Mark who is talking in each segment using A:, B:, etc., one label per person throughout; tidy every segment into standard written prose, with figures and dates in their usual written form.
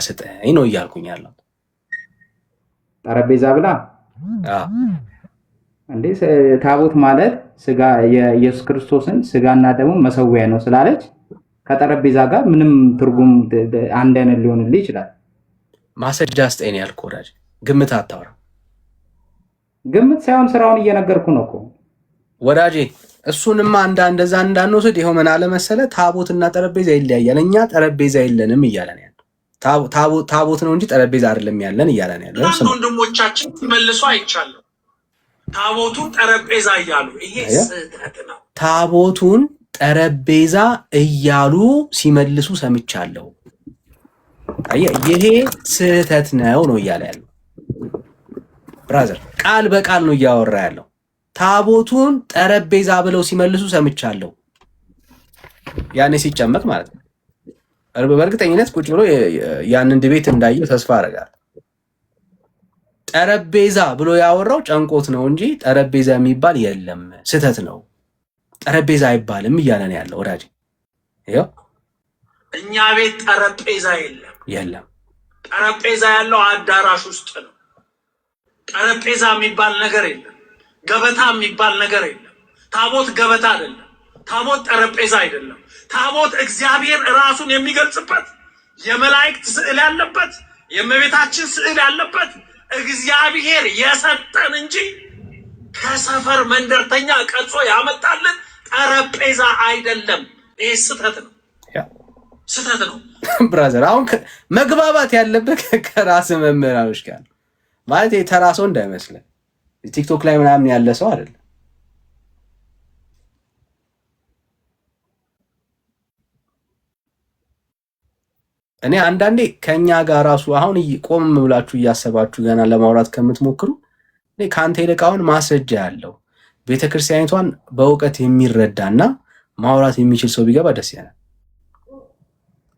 A: ስጠኝ ነው እያልኩኝ ያለው።
B: ጠረጴዛ ብላ
A: አዎ።
B: እንዴ፣ ታቦት ማለት ስጋ የኢየሱስ ክርስቶስን ስጋና ደግሞ መሰዊያ ነው ስላለች ከጠረጴዛ ጋር ምንም ትርጉም አንድ አይነት ሊሆንልህ ይችላል።
A: ማስረጃ ስጠኝ ነው ያልኩህ ወዳጅ። ግምት አታውራ።
B: ግምት ሳይሆን ስራውን እየነገርኩ ነው እኮ።
A: ወዳጄ። እሱንማ እንደዛ እንዳንወስድ ይኸው ምን አለ መሰለህ፣ ታቦትና ጠረጴዛ ይለያያል። እኛ ጠረጴዛ የለንም እያለ ነው ያለው። ታቦት ነው እንጂ ጠረጴዛ አይደለም ያለን እያለ ነው ያለው።
C: አንዳንድ ወንድሞቻችን ሲመልሱ አይቻለሁ። ታቦቱን ጠረጴዛ እያሉ፣ ይሄ ስህተት ነው።
A: ታቦቱን ጠረጴዛ እያሉ ሲመልሱ ሰምቻለሁ። አየህ፣ ይሄ ስህተት ነው ነው እያለ ያለው brother፣ ቃል በቃል ነው እያወራ ያለው። ታቦቱን ጠረጴዛ ብለው ሲመልሱ ሰምቻለሁ። ያኔ ሲጨመቅ ማለት ነው። በእርግጠኝነት ቁጭ ብሎ ያንን debate እንዳየው ተስፋ አደርጋለሁ። ጠረጴዛ ብሎ ያወራው ጨንቆት ነው እንጂ ጠረጴዛ የሚባል የለም፣ ስህተት ነው፣ ጠረጴዛ አይባልም እያለ ነው ያለው ወዳጅ። ይኸው።
C: እኛ ቤት ጠረጴዛ የለም።
A: የለም።
C: ጠረጴዛ ያለው አዳራሽ ውስጥ ነው። ጠረጴዛ የሚባል ነገር የለም። ገበታ የሚባል ነገር የለም። ታቦት ገበታ አይደለም። ታቦት ጠረጴዛ አይደለም። ታቦት እግዚአብሔር ራሱን የሚገልጽበት፣ የመላእክት ስዕል ያለበት፣ የእመቤታችን ስዕል ያለበት፣ እግዚአብሔር የሰጠን እንጂ ከሰፈር መንደርተኛ ቀርጾ ያመጣልን ጠረጴዛ አይደለም። ይህ ስህተት ነው፣ ስህተት ነው።
A: Brother፣ አሁን መግባባት ያለብህ ከራስ መምህራኖች ጋር ነው። ማለት የተራ ሰው እንዳይመስልህ፣ ቲክቶክ ላይ ምናምን ያለ ሰው አይደለም። እኔ አንዳንዴ ከእኛ ጋር ራሱ አሁን ቆም ብላችሁ እያሰባችሁ ገና ለማውራት ከምትሞክሩ፣ እኔ ከአንተ ይልቅ አሁን ማስረጃ ያለው፣ ቤተክርስቲያኒቷን በእውቀት የሚረዳና ማውራት የሚችል ሰው ቢገባ ደስ ይላል።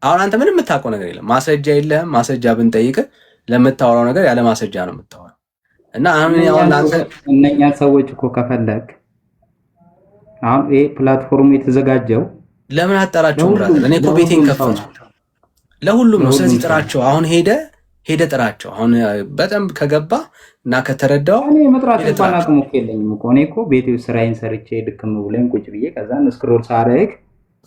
A: አሁን አንተ ምንም የምታውቀው ነገር የለም፣ ማስረጃ የለህም። ማስረጃ ብንጠይቅ ለምታወራው ነገር ያለ ማስረጃ ነው የምታወራው። እና አሁን እኔ አሁን አንተ
B: እነኛን ሰዎች እኮ ከፈለግ አሁን ይሄ platform ኡ የተዘጋጀው
A: ለምን አጠራቸውም?
B: ለሁሉም
A: Brother፣ እኔ እኮ ቤቴን
B: ለሁሉም ሰው
A: ከፈቱ
B: ነው።
A: ለሁሉም ነው። ስለዚህ
B: ለሁሉም ሰው ነው።
A: ጥራቸው። አሁን ሄደ ሄደ ጥራቸው። አሁን በደንብ ከገባ እና ከተረዳው
B: እኔ የመጥራት
A: ሄደ
B: እንኳን
A: ጥራቸው።
B: አቅሙ እኮ የለኝም እኮ። እኔ እኮ ቤቴ ውስጥ ስራዬን ሰርቼ ድክም ብሎኝ ቁጭ ብዬ ከዛን scroll ሳደርግ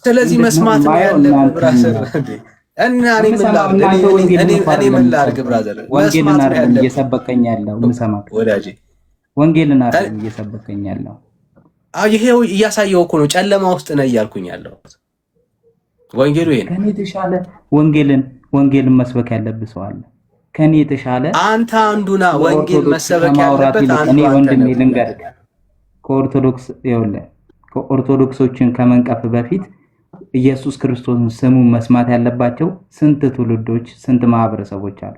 A: ስለዚህ
B: ምንድን ነው
A: መስማት ነው
B: የማየው?
A: ያለብህ
B: እናንተን
A: brother።
B: ነው
A: እንዴ፣ እና እኔ ምን
B: የምሰማው።
A: ላድርግ? እኔ
B: እናንተ
A: እኔ
B: ወንጌልን
A: እኔ
B: እኮ
A: እኔ
B: አይደለም
A: ምን ላድርግ
B: የምሰብከኝ፣
A: Brother?
B: ወንጌልን
A: መስማት ነው
B: አይደለም
A: ያለብህ
B: እየሰበከኝ ያለው የምሰማክ፣
A: ወዳጄ።
B: ወንጌልን አይደለም እየሰበከኝ ያለው።
A: አዎ፣ ይሄው እያሳየው እኮ ነው። ጨለማ ውስጥ ነህ እያልኩኝ ያለሁት ወንጌሉ ይሄ ነው።
B: ከኔ የተሻለ ወንጌልን መስበክ ያለብህ ሰው አለ። ከኔ የተሻለ
A: አንተ አንዱና
B: ስለ
A: ወንጌል
B: ኦርቶዶክስ
A: መሰበክ
B: ከማውራት
A: ያለበት
B: ይልቅ
A: አንዱ
B: እኔ
A: አንተ
B: ወንድሜ
A: ነህ።
B: ልንገርህ፣ ከኦርቶዶክስ ይኸውልህ ከኦርቶዶክሶችን ከመንቀፍ በፊት ኢየሱስ ክርስቶስን ስሙን መስማት ያለባቸው ስንት ትውልዶች፣ ስንት ማህበረሰቦች አሉ።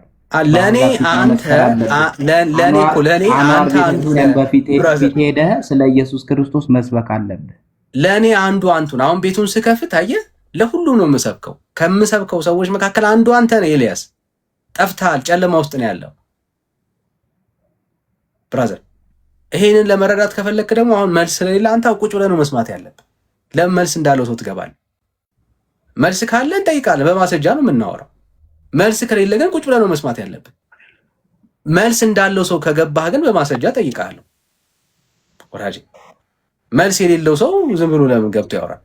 A: ለእኔ
B: በአሕዛብ ፊት
A: አንተ
B: መመስከር አለብህ።
A: ለእኔ
B: አንዋር
A: እኮ ለእኔ
B: አንዋር
A: አንተ አንዱ
B: ቤተክርስቲያን
A: ነህ
B: በፊት
A: Brother።
B: ፊት ሄደህ ስለ ኢየሱስ ክርስቶስ መስበክ አለብህ።
A: ለእኔ አንዱ አንቱን አሁን ቤቱን ስከፍት አየህ፣ ለሁሉም ነው የምሰብከው። ከምሰብከው ሰዎች መካከል አንዱ አንተ ነህ። ኤልያስ ጠፍተሃል፣ ጨለማ ውስጥ ነው ያለው brother። ይሄንን ለመረዳት ከፈለክ ደግሞ አሁን መልስ ስለሌለ አንተ ቁጭ ብለህ ነው መስማት ያለብህ። ለምን መልስ እንዳለው ሰው ትገባለህ? መልስ ካለ እንጠይቃለን፣ በማስረጃ ነው የምናወራው። መልስ ከሌለ ግን ቁጭ ብለህ ነው መስማት ያለብህ። መልስ እንዳለው ሰው ከገባህ ግን በማስረጃ ጠይቃለሁ ወዳጄ። መልስ የሌለው ሰው ዝም ብሎ ለምን ገብቶ ያወራል?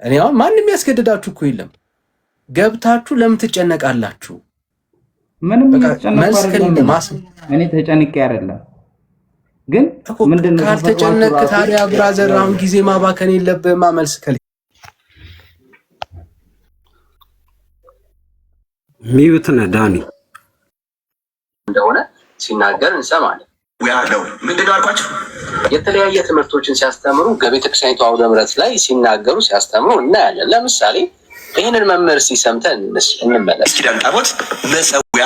A: እኔ አሁን ማንም ያስገድዳችሁ እኮ የለም። ገብታችሁ ለምን ትጨነቃላችሁ?
B: ምንም
A: በቃ
B: እየተጨነኩ
A: መልስ
B: አይደለም።
A: ከሌለ
B: እኔ
A: ማስ
B: እኔ ተጨንቄ አይደለም፣ ግን
A: እኮ
B: ምንድነው ተፈጥሯችሁ
A: ካልተጨነቅ
B: ራሱ
A: ታዲያ brother፣ አሁን ጊዜ ማባከን የለብህማ። መልስ ከሌለ
D: Mute ነህ ዳኒ።
A: እንደሆነ ሲናገር እንሰማለን።
E: ያለው ምንድን ነው አልኳቸው።
A: የተለያየ ትምህርቶችን ሲያስተምሩ በቤተክርስቲያኒቱ አውደ ምሕረት ላይ ሲናገሩ ሲያስተምሩ እናያለን። ለምሳሌ ይህንን መምህር ሲሰምተን እንመለስ።
E: ኪዳን ታቦት መሰዊያ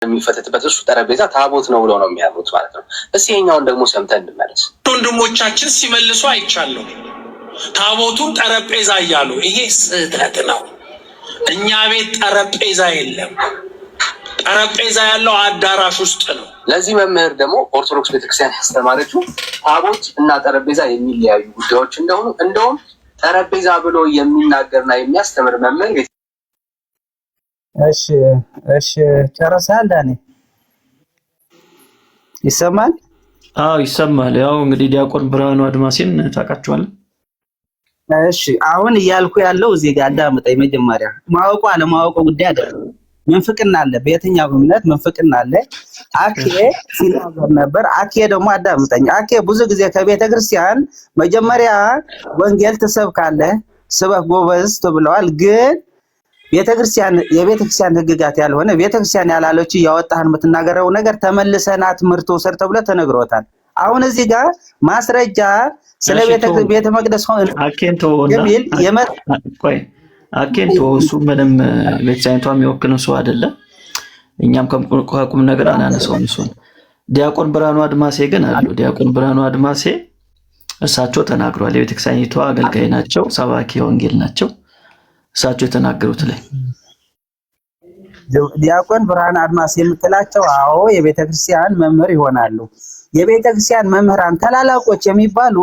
A: የሚፈተትበት እሱ ጠረጴዛ ታቦት ነው ብለው ነው የሚያምኑት ማለት ነው። እስኪ ይኸኛውን ደግሞ ሰምተን እንመለስ።
C: ወንድሞቻችን ሲመልሱ አይቻለሁ። ታቦቱን ጠረጴዛ እያሉ ይሄ ስህተት ነው። እኛ ቤት ጠረጴዛ የለም። ጠረጴዛ ያለው አዳራሽ ውስጥ ነው።
A: ለዚህ መምህር ደግሞ ኦርቶዶክስ ቤተክርስቲያን ያስተማረችው ታቦት እና ጠረጴዛ የሚለያዩ ጉዳዮች እንደሆኑ፣ እንደውም ጠረጴዛ ብሎ የሚናገርና የሚያስተምር መምህር
F: እሺ፣ ጨርሰሃል ዳኒ? ይሰማል?
G: አዎ ይሰማል። ያው እንግዲህ ዲያቆን ብርሃኑ አድማሴን ታውቃቸዋለህ?
F: እሺ፣ አሁን እያልኩ ያለው እዚህ ጋር አዳምጠኝ። መጀመሪያ ማወቁ አለማወቁ ጉዳይ አይደለም። ምንፍቅና አለ፣ በየትኛው እምነት ምንፍቅና አለ። አኬ ሲናገር ነበር። አኬ ደግሞ አዳምጠኝ። አኬ ብዙ ጊዜ ከቤተ ክርስቲያን መጀመሪያ ወንጌል ትሰብካለህ፣ ስበክ ጎበዝ ተብለዋል። ግን ቤተክርስቲያን የቤተክርስቲያን ህግጋት ያልሆነ ቤተክርስቲያን ያላለች እያወጣህን የምትናገረው ነገር ተመልሰና ትምህርት ውሰድ ተብሎ ተነግሮታል። አሁን እዚህ ጋር ማስረጃ ስለ ቤተ መቅደስ
G: አኬን ተወውና
F: የሚል
G: ቆይ አኬን ተወው። እሱ ምንም ቤተክርስቲያኒቷ የሚወክልን ሰው አይደለም። እኛም ከቁም ነገር አናነሳውም እሱን። ዲያቆን ብርሃኑ አድማሴ ግን አሉ። ዲያቆን ብርሃኑ አድማሴ እሳቸው ተናግሯል። የቤተክርስቲያኒቷ አገልጋይ ናቸው፣ ሰባኪ ወንጌል ናቸው። እሳቸው የተናገሩት ላይ
F: ዲያቆን ብርሃን አድማስ የምትላቸው አዎ የቤተክርስቲያን መምህር ይሆናሉ። የቤተክርስቲያን መምህራን ታላላቆች የሚባሉ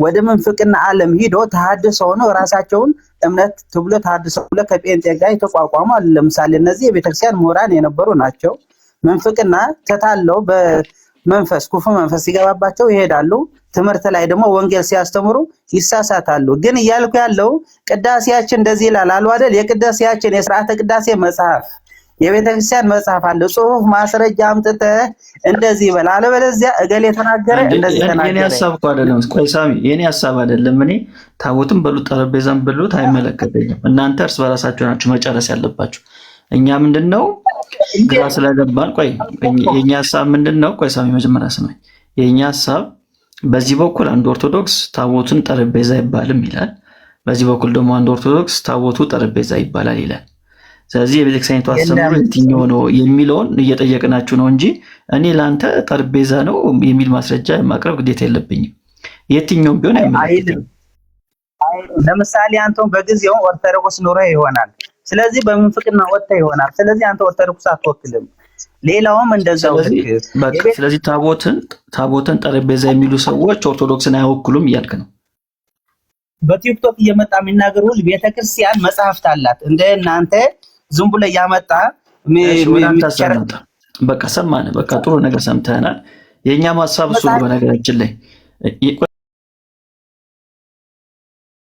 F: ወደ ምንፍቅና ዓለም ሂዶ ተሐድሶ ሆነው ራሳቸውን እምነት ተብሎ ተሐድሶ ብሎ ከጴንጤ ጋር የተቋቋሙ አሉ። ለምሳሌ እነዚህ የቤተክርስቲያን ምሁራን የነበሩ ናቸው። ምንፍቅና ተታለው በመንፈስ ክፉ መንፈስ ሲገባባቸው ይሄዳሉ። ትምህርት ላይ ደግሞ ወንጌል ሲያስተምሩ ይሳሳታሉ። ግን እያልኩ ያለው ቅዳሴያችን እንደዚህ ይላል አሉ አይደል? የቅዳሴያችን የስርዓተ ቅዳሴ መጽሐፍ የቤተክርስቲያን መጽሐፍ አለ። ጽሁፍ ማስረጃ አምጥተህ እንደዚህ በል፣ አለበለዚያ እገሌ ተናገረ እንደዚህ
G: የኔ
F: ተናገረ።
G: ሀሳብ እኮ አይደለም። ቆይ ሳሚ፣ የኔ ሀሳብ አይደለም። እኔ ታቦትም በሉት ጠረጴዛም በሉት አይመለከተኝም። እናንተ እርስ በራሳችሁ ናችሁ መጨረስ ያለባችሁ። እኛ ምንድን ነው ግራ ስለገባን፣ ቆይ የኛ ሀሳብ ምንድን ነው? ቆይ ሳሚ መጀመሪያ ስማኝ። የኛ ሀሳብ በዚህ በኩል አንድ ኦርቶዶክስ ታቦቱን ጠረጴዛ አይባልም ይላል። በዚህ በኩል ደግሞ አንድ ኦርቶዶክስ ታቦቱ ጠረጴዛ ይባላል ይላል። ስለዚህ የቤተክርስቲያኒቱ አስተምህሮ የትኛው ነው የሚለውን እየጠየቅናችሁ ነው እንጂ እኔ ለአንተ ጠረጴዛ ነው የሚል ማስረጃ የማቅረብ ግዴታ የለብኝም። የትኛውም ቢሆን አይመለከተኝም።
F: ለምሳሌ አንተም በጊዜው ኦርቶዶክስ ኑሮ ይሆናል። ስለዚህ በምንፍቅና ወጥተህ ይሆናል። ስለዚህ አንተ ኦርቶዶክስ አትወክልም። ሌላውም እንደዛው ልክ።
G: በቃ ስለዚህ ታቦትን ጠረጴዛ የሚሉ ሰዎች ኦርቶዶክስን አይወክሉም እያልክ ነው።
F: በቲክቶክ እየመጣ የሚናገር ሁሉ ቤተክርስቲያን መጽሐፍት አላት። እንደ እናንተ ዝም ብሎ እያመጣ
G: ወደ አንተ ሀሳብ እንምጣ። በቃ ሰማን። በቃ ጥሩ ነገር ሰምተናል። የእኛም ሀሳብ እሱ ነው። በነገራችን ላይ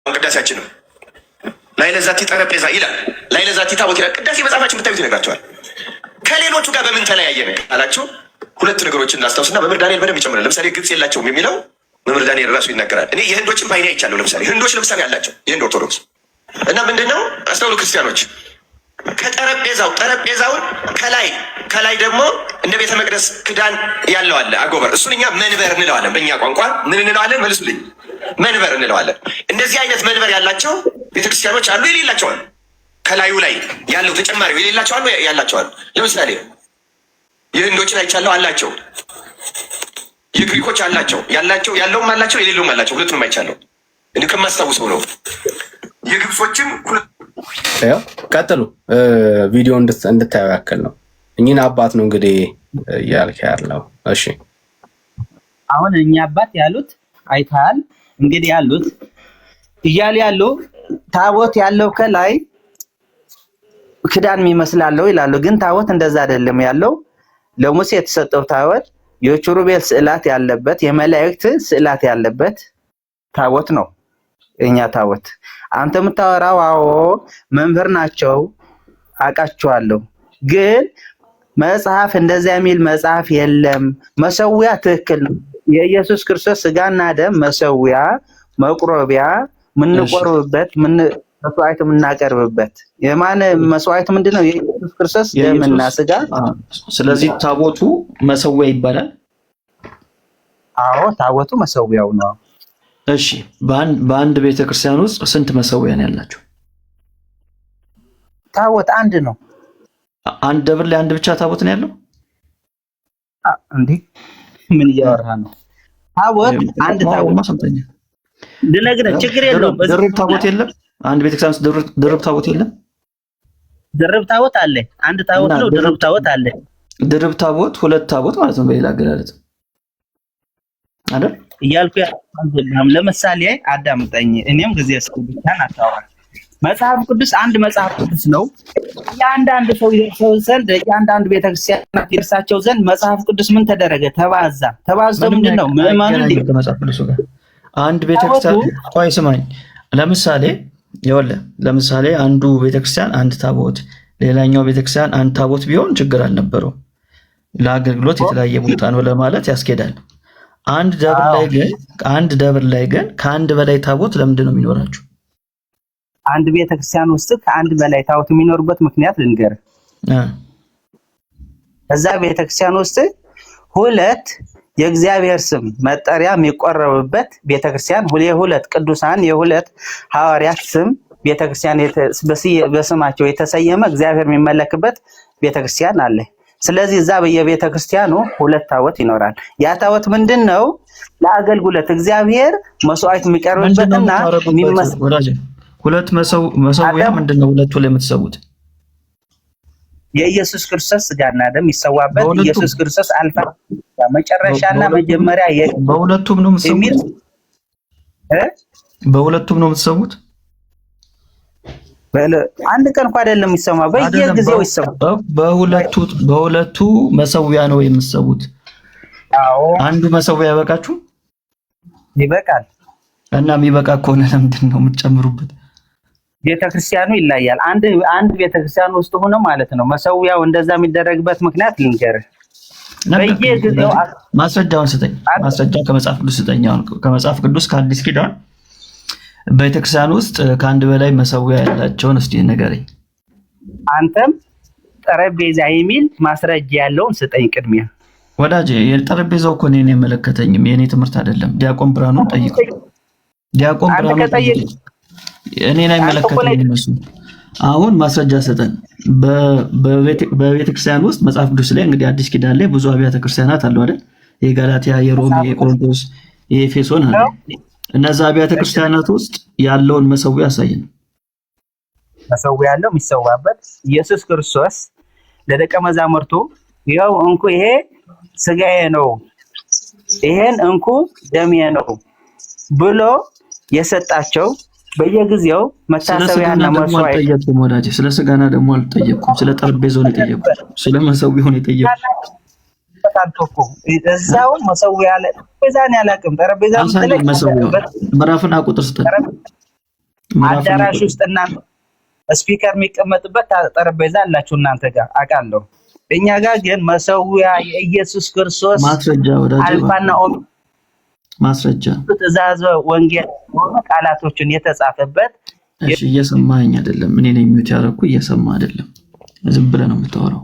E: ቅዳሴያችንም ላዕለ ዛቲ ጠረጴዛ ይላል፣ ላዕለ ዛቲ ታቦት ይላል። ቅዳሴ መጽሐፋችን ብታዩት ይነግራቸዋል። ከሌሎቹ ጋር በምን ተለያየን አላቸው። ሁለት ነገሮችን ላስታውስና መምህር ዳንኤል በደንብ ይጨምራል። ለምሳሌ ግብፅ የላቸውም የሚለው መምህር ዳንኤል ራሱ ይናገራል። እኔ የህንዶችን በአይኔ አይቻለሁ። ለምሳሌ ህንዶች ለምሳሌ አላቸው የህንድ ኦርቶዶክስ እና ምንድነው አስተውሉ ክርስቲያኖች ከጠረጴዛው ጠረጴዛውን ከላይ ከላይ ደግሞ እንደ ቤተ መቅደስ ክዳን ያለው አለ አጎበር። እሱን እኛ መንበር እንለዋለን። በእኛ ቋንቋ ምን እንለዋለን? መልሱልኝ። መንበር እንለዋለን። እንደዚህ አይነት መንበር ያላቸው ቤተክርስቲያኖች አሉ፣ የሌላቸው አሉ። ከላዩ ላይ ያለው ተጨማሪው የሌላቸው አሉ፣ ያላቸው አሉ። ለምሳሌ የህንዶችን አይቻለሁ፣ አላቸው። የግሪኮች አላቸው፣ ያላቸው ያለውም አላቸው፣ የሌለውም አላቸው። ሁለቱንም አይቻለሁ። እኔ ከማስታውሰው ነው። የግብጾችም
A: ቀጥሉ። ቪዲዮ እንድታየው ያክል ነው። እኚህን አባት ነው እንግዲህ እያልክ ያለው። እሺ
F: አሁን እኛ አባት ያሉት አይተሃል እንግዲህ ያሉት እያሉ ያሉ ታቦት ያለው ከላይ ክዳን የሚመስላለው ይላሉ። ግን ታቦት እንደዛ አይደለም ያለው። ለሙሴ የተሰጠው ታቦት የኪሩቤል ስዕላት ያለበት የመላእክት ስዕላት ያለበት ታቦት ነው። የኛ ታቦት አንተ የምታወራው አዎ መምህር ናቸው አውቃቸዋለሁ። ግን መጽሐፍ እንደዚያ የሚል መጽሐፍ የለም። መሰዊያ ትክክል ነው። የኢየሱስ ክርስቶስ ስጋና ደም መሰዊያ፣ መቁረቢያ፣ የምንቆርብበት መስዋዕት የምናቀርብበት የማን መስዋዕት ምንድን ነው? የኢየሱስ ክርስቶስ ደምና ስጋ።
G: ስለዚህ ታቦቱ መሰዊያ ይባላል።
F: አዎ ታቦቱ መሰዊያው ነው።
G: እሺ በአንድ ቤተክርስቲያን ውስጥ ስንት መሰዊያ ነው ያላቸው?
F: ታቦት አንድ ነው።
G: አንድ ደብር ላይ አንድ ብቻ ታቦት ነው ያለው?
F: እንዴ ምን እያወራህ ነው? ታቦት አንድ ታቦት
G: ሰምተኛል።
F: ልነግርህ ችግር የለውም።
G: ድርብ ታቦት የለም። አንድ ቤተክርስቲያን ውስጥ ድርብ ታቦት የለም።
F: ድርብ ታቦት አለ። አንድ ታቦት ነው፣ ድርብ ታቦት አለ።
G: ድርብ ታቦት ሁለት ታቦት ማለት ነው በሌላ አገላለጽ አይደል?
F: እያልኩ ያልኩም ለምሳሌ አዳምጠኝ። እኔም ጊዜ እስኪ ብቻህን አታውራ። መጽሐፍ ቅዱስ አንድ መጽሐፍ ቅዱስ ነው። እያንዳንዱ ሰው ይደርሰው ዘንድ፣ እያንዳንዱ ቤተክርስቲያናት ይደርሳቸው ዘንድ መጽሐፍ ቅዱስ ምን ተደረገ? ተባዛ። ተባዝቶ ምንድን ነው? ምዕመኑ
G: ከመጽሐፍ ቅዱሱ ጋር አንድ ቤተክርስቲያን፣ ቆይ ስማኝ። ለምሳሌ ይኸውልህ፣ ለምሳሌ አንዱ ቤተክርስቲያን አንድ ታቦት፣ ሌላኛው ቤተክርስቲያን አንድ ታቦት ቢሆን ችግር አልነበረው። ለአገልግሎት የተለያየ ቦታ ነው ለማለት ያስኬዳል። አንድ ደብር ላይ ግን ከአንድ በላይ ታቦት ለምንድን ነው የሚኖራችሁ?
F: አንድ ቤተክርስቲያን ውስጥ ከአንድ በላይ ታቦት የሚኖርበት ምክንያት ልንገርህ። እዛ ቤተክርስቲያን ውስጥ ሁለት የእግዚአብሔር ስም መጠሪያ የሚቆረብበት ቤተክርስቲያን፣ የሁለት ቅዱሳን፣ የሁለት ሐዋርያት ስም ቤተክርስቲያን በስማቸው የተሰየመ እግዚአብሔር የሚመለክበት ቤተክርስቲያን አለ። ስለዚህ እዛ በየቤተክርስቲያኑ ሁለት ታቦት ይኖራል። ያ ታቦት ምንድን ነው? ለአገልግሎት እግዚአብሔር መስዋዕት የሚቀርብበትና የሚመስ
G: ሁለት መሰዊያ ምንድን ነው? ሁለቱ ላይ የምትሰዉት?
F: የኢየሱስ ክርስቶስ ስጋና ደም ይሰዋበት። ኢየሱስ ክርስቶስ አልፋ መጨረሻና መጀመሪያ
G: በሁለቱም ነው የምትሰዉት? በሁለቱም ነው የምትሰዉት?
F: አንድ ቀን እንኳ አይደለም የሚሰማ፣ በየጊዜው ይሰማል።
G: በሁለቱ መሰዊያ ነው የምትሰዉት?
F: አዎ።
G: አንዱ መሰዊያ ያበቃችሁ?
F: ይበቃል።
G: እና የሚበቃ ከሆነ ለምንድን ነው የምትጨምሩበት?
F: ቤተክርስቲያኑ ይለያል። አንድ አንድ ቤተክርስቲያን ውስጥ ሆኖ ማለት ነው። መሰዊያው እንደዛ የሚደረግበት ምክንያት ልንገርህ። በየጊዜው
G: ማስረጃውን ስጠኝ። ማስረጃ ከመጽሐፍ ቅዱስ ስጠኝ። አሁን ከመጽሐፍ ቅዱስ ከአዲስ ኪዳን ቤተክርስቲያን ውስጥ ከአንድ በላይ መሰዊያ ያላቸውን እስቲ ንገረኝ።
F: አንተም ጠረጴዛ የሚል ማስረጃ ያለውን ስጠኝ ቅድሚያ።
G: ወዳጄ፣ የጠረጴዛው እኮ እኔን አይመለከተኝም። የእኔ ትምህርት አይደለም። ዲያቆን ብርሃኑን ጠይቀው። ዲያቆን ብርሃኑን ጠይቀው። እኔን አይመለከተኝም እሱ። አሁን ማስረጃ ስጠን። በቤተክርስቲያን ውስጥ መጽሐፍ ቅዱስ ላይ እንግዲህ አዲስ ኪዳን ላይ ብዙ አብያተ ክርስቲያናት አሉ አይደል? የጋላቲያ፣ የሮሜ፣ የቆሮንቶስ፣ የኤፌሶን አለ። እነዛ አብያተ ክርስቲያናት ውስጥ ያለውን መሰዊያ አሳየን።
F: መሰዊያ ያለው የሚሰዋበት ኢየሱስ ክርስቶስ ለደቀ መዛሙርቱ ይኸው እንኩ ይሄ ስጋዬ ነው፣ ይሄን እንኩ ደሜ ነው ብሎ የሰጣቸው በየጊዜው
G: ስለ
F: መታሰቢያና
G: ስጋና ደግሞ
F: መስዋዕት
G: አልጠየቅኩም ወዳጄ። ስለ ስጋና ደግሞ አልጠየቅኩም። ስለ ጠረጴዛው ነው የጠየቅኩት። ስለ መሰዊያው ነው የጠየቅኩት።
F: እኮ እዛው መሰዊያ ላይ ጠረጴዛን ያላቅም ጠረጴዛ
G: አሳየን
F: የምትለኝ
G: መሰዊያው ምዕራፍና ቁጥር ስጠን። ምዕራፍና
F: አዳራሽ
G: ቁጥር።
F: ውስጥ እናንተ speaker የሚቀመጥበት ጠረጴዛ አላችሁ እናንተ ጋር አውቃለሁ። እኛ ጋር ግን መሰዊያ የኢየሱስ ክርስቶስ
G: ማስረጃ ወዳጄ፣
F: አልፋና ኦሜጋ
G: ማስረጃ።
F: ትእዛዘ ወንጌል የሆኑ ቃላቶችን የተጻፈበት።
G: እሺ፣ እየሰማኸኝ አይደለም። እኔ ነኝ mute ያደረኩ። እየሰማ አይደለም። ዝም ብለህ ነው የምታወራው።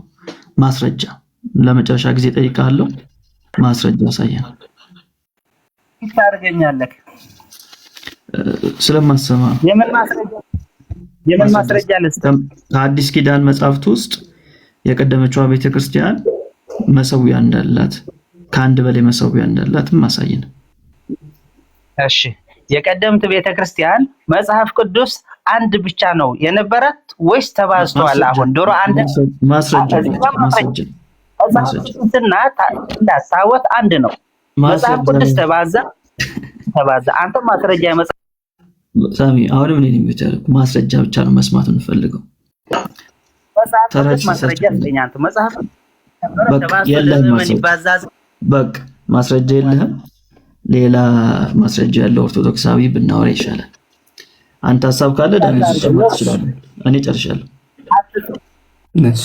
G: ማስረጃ ለመጨረሻ ጊዜ ጠይቃለሁ። ማስረጃ አሳየን።
F: ታደርገኛለህ።
G: ስለማሰማ ነው።
F: የምን ማስረጃ? የምን ማስረጃ ልስጥ?
G: ከአዲስ ኪዳን መጽሐፍት ውስጥ የቀደመችዋ ቤተክርስቲያን መሰዊያ እንዳላት፣ ከአንድ በላይ መሰዊያ እንዳላትም አሳየን።
F: እሺ፣ የቀደምት ቤተክርስቲያን መጽሐፍ ቅዱስ አንድ ብቻ ነው የነበራት ወይስ ተባዝተዋል? አሁን ድሮ አንድ
G: ማስረጃ።
F: እዚህ ጋር
G: ማስረጃ።
F: መጽሐፍ ቅዱስና ታቦት አንድ ነው። መጽሐፍ ቅዱስ ተባዛ ተባዛ። አንተ ማስረጃ የመጽሐፍ
G: ሳሚ፣ አሁንም እኔ mute ያደረኩ ማስረጃ ብቻ ነው መስማት የምንፈልገው።
F: መጽሐፍ
G: ተረት
F: ቅዱስ ማስረጃ ስጠኝ። አንተ መጽሐፍ
G: በቃ
F: ተባዝቶ
G: የለህም
F: ለዘመን
G: ማስረጃ።
F: ይባዛ።
G: በቃ ማስረጃ የለህም። ሌላ ማስረጃ ያለው ኦርቶዶክሳዊ ብናወራ ይሻላል። አንተ ሀሳብ ካለ ዳንኤል መጨመር ትችላለህ። እኔ ጨርሻለሁ።
D: እሺ።